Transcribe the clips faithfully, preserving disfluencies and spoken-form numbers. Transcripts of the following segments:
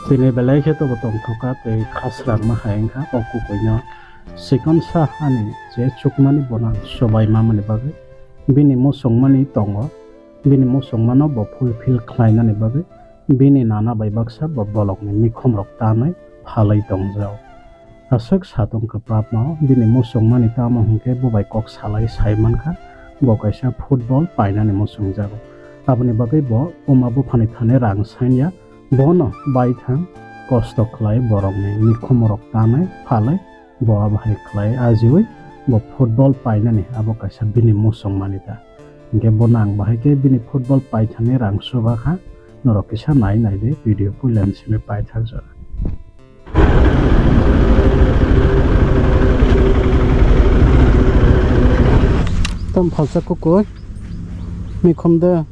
Tini belai khe tobo tongthokha tei khasrangma hai wngkha o kukuino. Chikonsa hani je chukmani bono chobai mamani bagwi bini muchungmani tongo. Bini muchungmano bo fulfill khlainani bagwi bini nana bai baksa bo bolongni mikhumrok tanwi phalwi tongjao. Aswk satung kwplapmao bini muchungmani tamo hwnkhe bo bai kok salai sai mankha, bo kaisa football painani muchungjago. Aboni bagwi bo buma buphani thani rang sainya, bono baithang kosto khlai borokni mikhumrok tanwi phalwi bo abo hai khlai ajiui bo football painani abo kaisa bini muchungmani ta. Hinkhe bono ang bahai khe bini football paithani rang chubakha, norok kisa nai nai di video puilani simi paithak jora. Tamo phalsa kukui mikhum de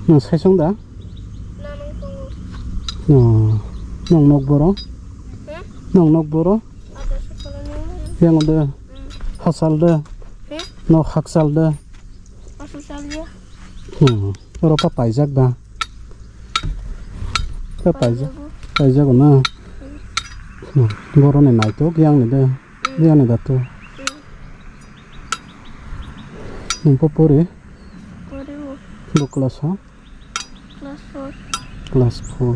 nwng saisong da? Nwng nok boro? Nwng nok boro? Yang de hachal de? Nok hachal de? Oro pa paijak da? Pa paijak, paijak na? Boroni naitok yang ni de, yang ni da to. Nung po pori? Bo class ha? Class four. Class four.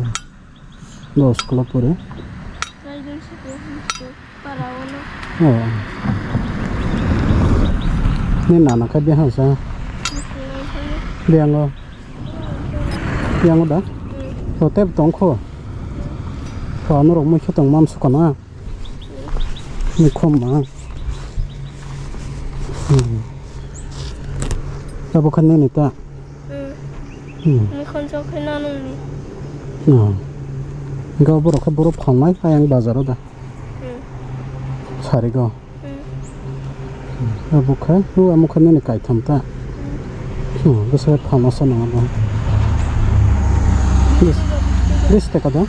Dos kula pore. Private school, school, para ulo. Oh. Ni nana kha biya hasa? Biyango. Biyango da? Hotel tongkho. Phano rok mui khe tong mam sukana. Ni khom ma. Hmm. Abo khan nini ta? Hmm. Hmm. Ni khon chok khe nanung ni. No. Ga borok khe borok phalnai ayang bazaro da. Hmm. Sari go. Hmm. Abo khe, o amo khe nini kaitham ta. Hmm, bwswk phalna se nang abo. Bis, bis taka da?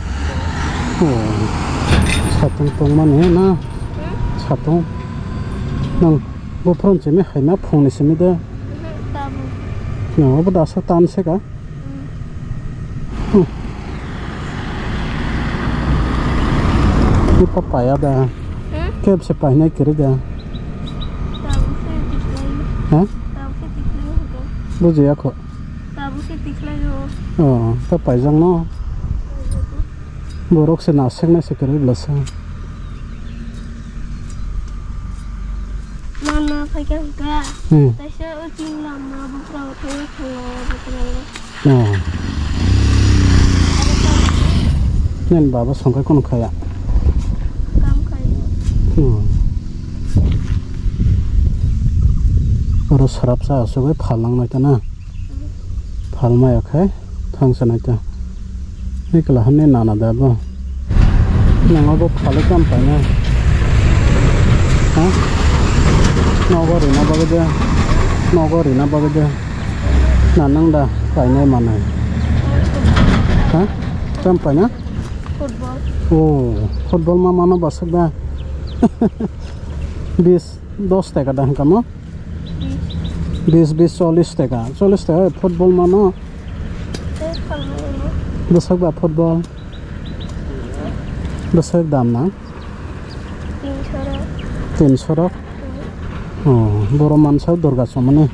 Oh, satung tongmani na? Satung. Nang buphron simi haima phungni simi de. No, obo dasa tan se ka. Hmm. Ni papaya da. Hmm? Kebse painai kiri da. Tabuk se tiklai. Ha? Tabuk se tiklai hogo. Bujiya kho. Tabuk se tiklai o. Oh, ta paijak no. Borok se nasek nai se kiri blasa. Mama phaikha hwnkha. Hmm. Taisa o chini lama buphrango thangwi thango buphrango. Oh. Nini baba songkhe kono khaya? Kam khayo. Hmm. Oro srapsa asugwi phalnang naita na? Hmm. Phalmaya khe thangsa naita. Ekla hwnwi nana da bo. Nang abo phalwi kam paina. Ha? Nogo rina bagwi de. Nogo rina bagwi de. Na nang da painai manai. Ha? Kam paina? Football. Oh, football ma mano basuk da. Bis, dos taka da hwnkha mo? Bis, bis, chollis taka. Chollis taka football mano. Tei phalmani. Bwswk ba football? Bwswk dam na? Tinsho rok. Tinsho rok? Hmm. Oh, boro mansa Durga Chomoni. Mhm.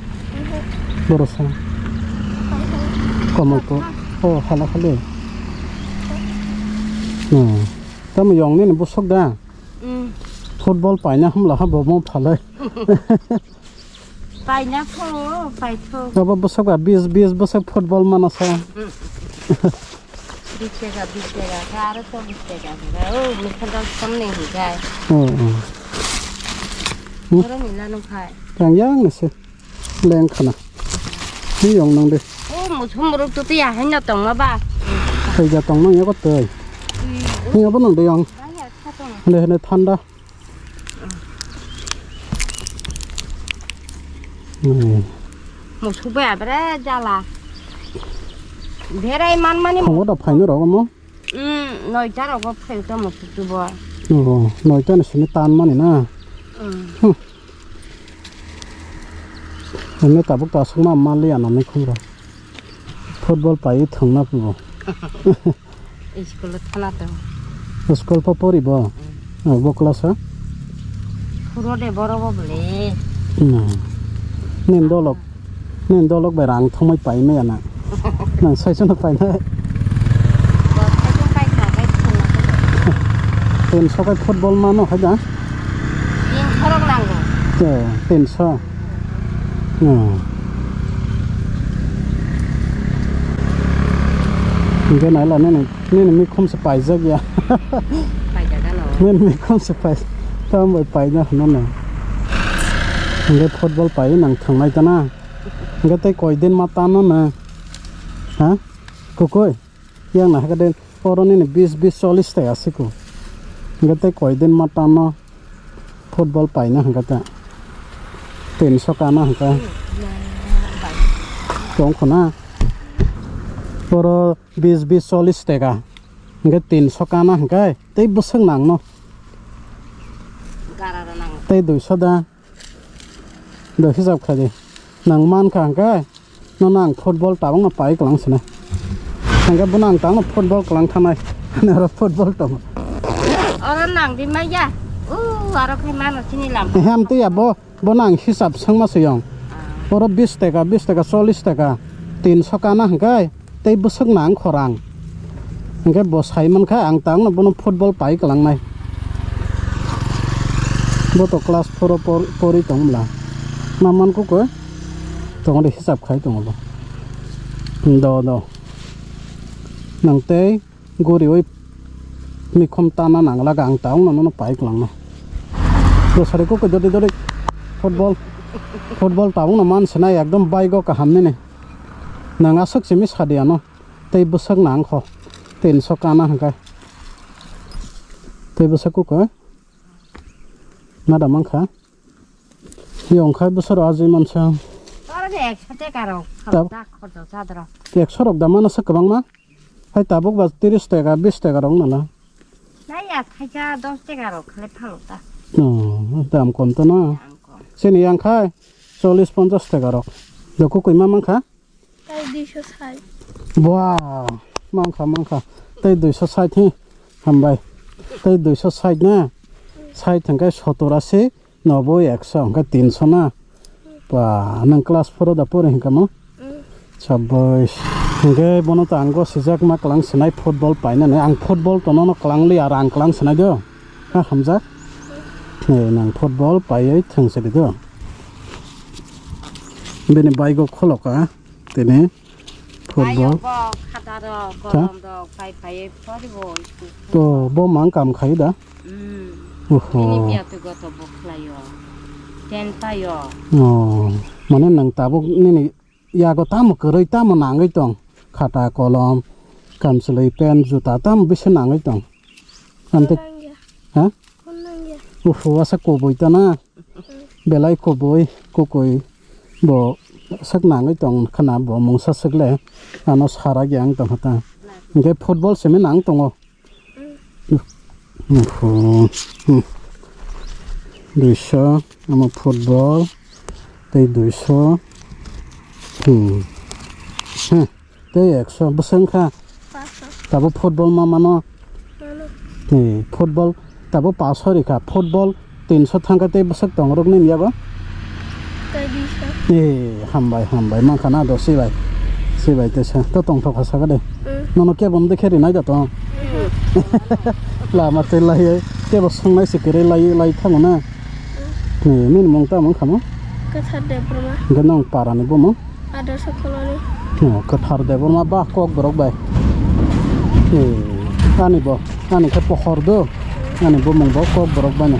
Boro sa. Hai, hai. Komolpur. Oh, hala khali. Hmm. Tamo yong nini bwswk da? Hmm. Football paina hamla ha bo mo phalai. Paina pho, paitho. Abo bwswk ba bis, bis bwswk football mano sa. Hmm. Bis taka, bis taka, khe aro chollis taka hwnkha. O, mithang rok samni hwnkha. Oh, oh. Hmm. Borok ni lano khai. Yang yang ni se. Leng khana. Ni yong nang de. O, muthum rok tu tiya haino tongma ba. Tei ja tong nang yako tei. Hmm. Ni abo nang de yong. Ba ya kha tong. Hene hene thanda. Hmm. Musuk bai abre jala. Berai man mani. Thongo da phaino rogo mo? Hmm, noita rogo phai ta musuk tu bo. Oh, noita ni sini tan mani na. Hmm. Hmm. Hene tabuk ta sung ma mali ana ni khum ro. Football pai thung na bo. School o thana to. School po pori bo? Mm. Oh, bo class ha? Phuro de boro bo bole. Hmm. Nin dolok. Nin dolok bai rang thumai pai maya na. Nang sai sono pai na. Bo sai sono pai kha, pai sono. Tin so kai football mano hai da? Tin so rok nango. Tin so. Hmm. Hingke naila nini, nini mikhum se paijak ya. Paijak ano. Nini mikhum se pai, tamo bai paina hwnano. Hingke football pai nang thangnai tana. Hingke tei koi din ma tano na. Ha? Kukui? Yang na hake de oro nini bis, bis, chollish taka siko. Hingke tei koi din ma tano. Football paina hwnkha ta. Tin so kana hwnkha. Tong khuna. Oro bis bis chollish taka. Hwnkhe tin so kana hwnkhe tei bwswk nang no. Tei dui so da. Do hisab kha di. Nang man kha hwnkhe. Nono ang football tabangno pai kwlang sinai. Hingke bono ang tangno football kwlang thanai. Ani oro football tongo. Oro nang di maya. U aro khai mano chini lam. Ehe, amtwi ya bo, bono ang hisab swngma siyong. Ah. Oro bis taka, bis taka, chollish taka, tin so kana hingke tei bwswk nang khorang. Hingke bo sai mankha ang tangno bono football pai kwlangnai. Bo to class four o por-, pori tong bwla. Ma man kuk o? Tongo de hisab khai tongo bo. Do, do. Nang tei guriwi mikhom tana nanglaga ang ta wngno nono pai kwlangno. Bwsari kuk dodi dodi football, football tabukno man sinai ekdom bike o kaham nini. Nang aswk simi sadi ano. Tei bwswk nang kho. Tin so kana hwnkhe. Tei bwswk kuk o? Nada mankha. Yong khai bwswk rw ajui mansa. Oro de ekso taka rok. Tab- Dak khorjo chadra. Ekso rok da mano se kwbangma. Hai tabuk ba tiris taka, bis taka rok nana. Nai ya khaisa dos taka rok khale phalo ta. Oh, dam kom to na. Dam kom. Sini yang khai chollish ponchash taka rok. Joku koi ma mankha? Tai duiso sait. Wow, mankha, mankha. Tai duiso sait hi, hambai. Tai duiso sait na, sait hingke sotor asi, noboi, ekso, hingke tinso na. Ba, nang class four o da pore hingka mo? Mm. Sabbais. Hingke bono ta ang go sijak ma kwlang sinai football painani. Ang football to nono kwlang li, ar ang kwlang sinai do. Ha, hamjak. Eh, nang football paiwi thwng sidi do. Bini bike o kholoka. Tini football. Ayok bo, khata rok, ta? Kolom rok, pai pai poribo. To, bo mang kam khai da? Mm. Oho. Ini biya tu goto bo khlayo. Ten payo. Oh, mane nang tabuk nini yago tamo kwrwi, tamo nangwi tong? Khata, kolom, kamchwlwi, pen, juta tamo bisi nangwi tong? Amte, nangya. Ha? Phone nangya. Oho, asa kubui ta na? Belai kubui, kukui. Bo sak nangwi tong khana, bo mungsa swk le. Ano sarak yang tong kha ta. Hingke football simi nang tongo. Oho. Hmm. Duiso, amo football. Tei duiso. Hmm. Hmm. Tei ekso bwswk wngkha. Paso. Tabuk football ma mano. Mano. Ni football tabuk paso rikha. Football tinso thangkha tei bwswk tongrok nini yago? Tei duiso. Eh, hambai, hambai. Mankha na do sibai. Sibai tei sa. To tongthok kha saka de. Mm. Nono kebo mde khe rinai da to. Mm. Lama tei lai kebo songnai se kere lai, lai thango na. Mm. Ni, nini mung tamo wngkha mo? Kwthar Debbarma. Hingke nong para ni bumung? Adarsa Colony. Oh, Kwthar Debbarma ba Kokborok bai. Eh, ani bo, ani khe pohor do. Ani bumung bo Kokborok bai no.